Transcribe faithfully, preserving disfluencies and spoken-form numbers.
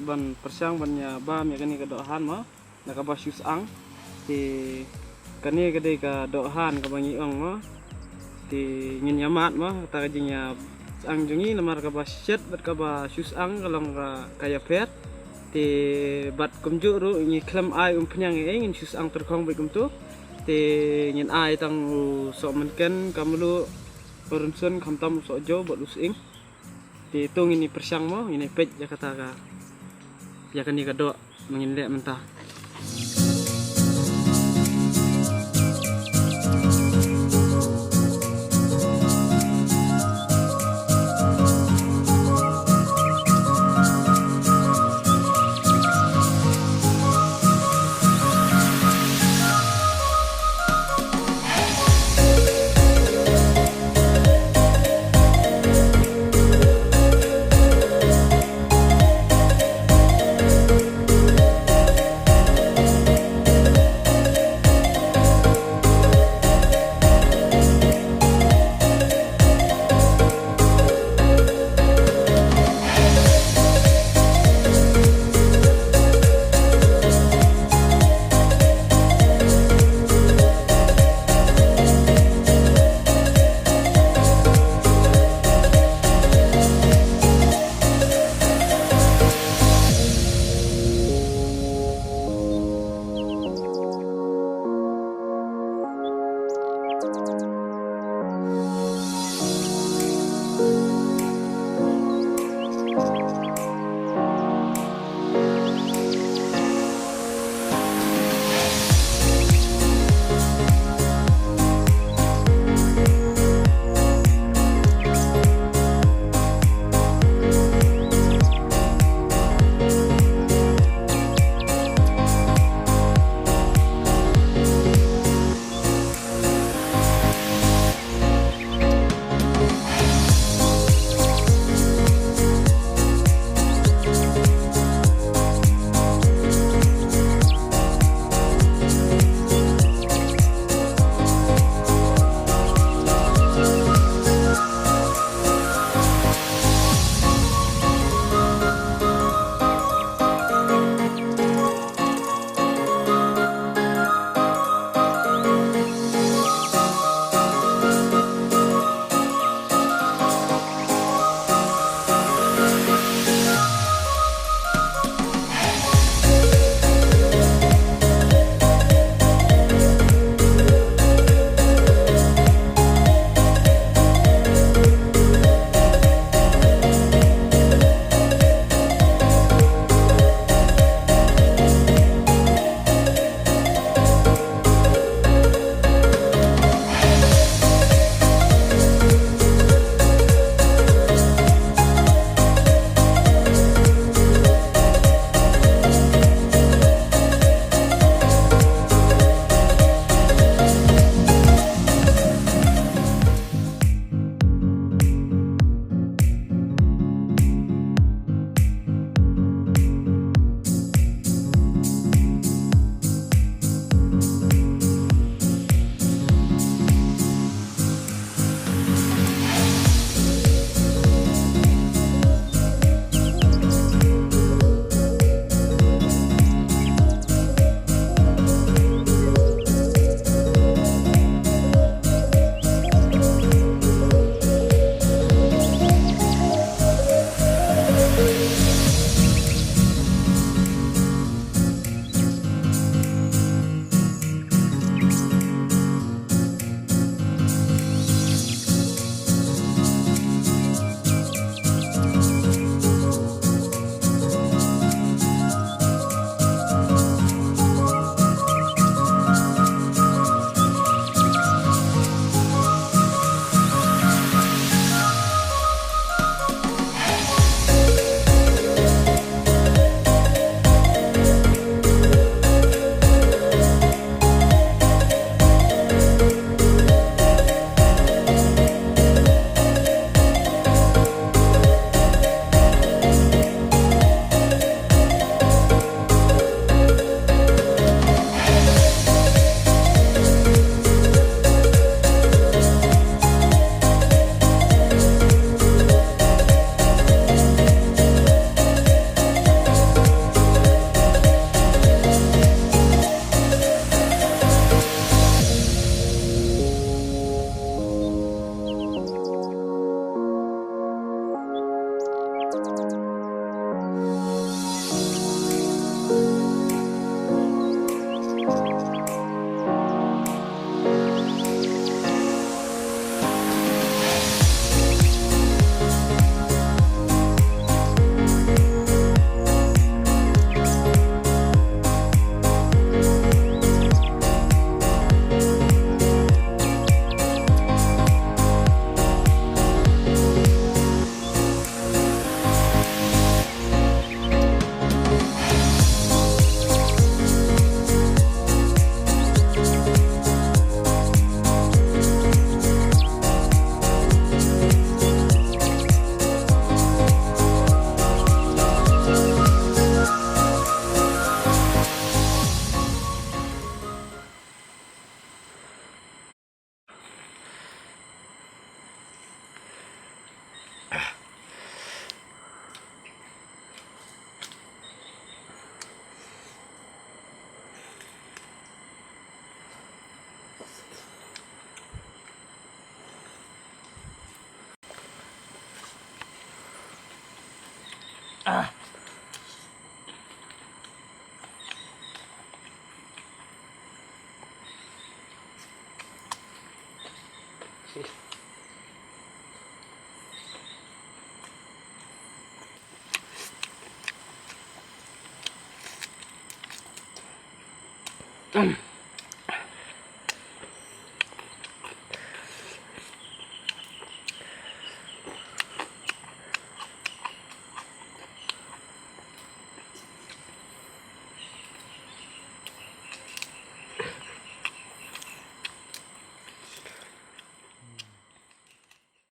Ban pyrshang ban ïa bam ïa kane ka doh han mo, na kaba shu syang. Te kane ka dei ka doh han kaba ngi ong mo. Te ngin ïa mad mo kata ka jingïasyang jong ngi, namar kaba shet bad kaba shu syang ka long ka, ka ïapher. Te bad kumjuh ruh ngi khlem ai umphniang ei ei, ngin shu syang tyrkhong bad kumto. Te ngin ai tang u sohmynken, ka mluh, u rynsun, khamtam u sohjew bad u sying. Te to ngin ïa pyrshang mo, ngin ïa peit ïa kata ka, ïa kane ka doh ba ngin leh mynta.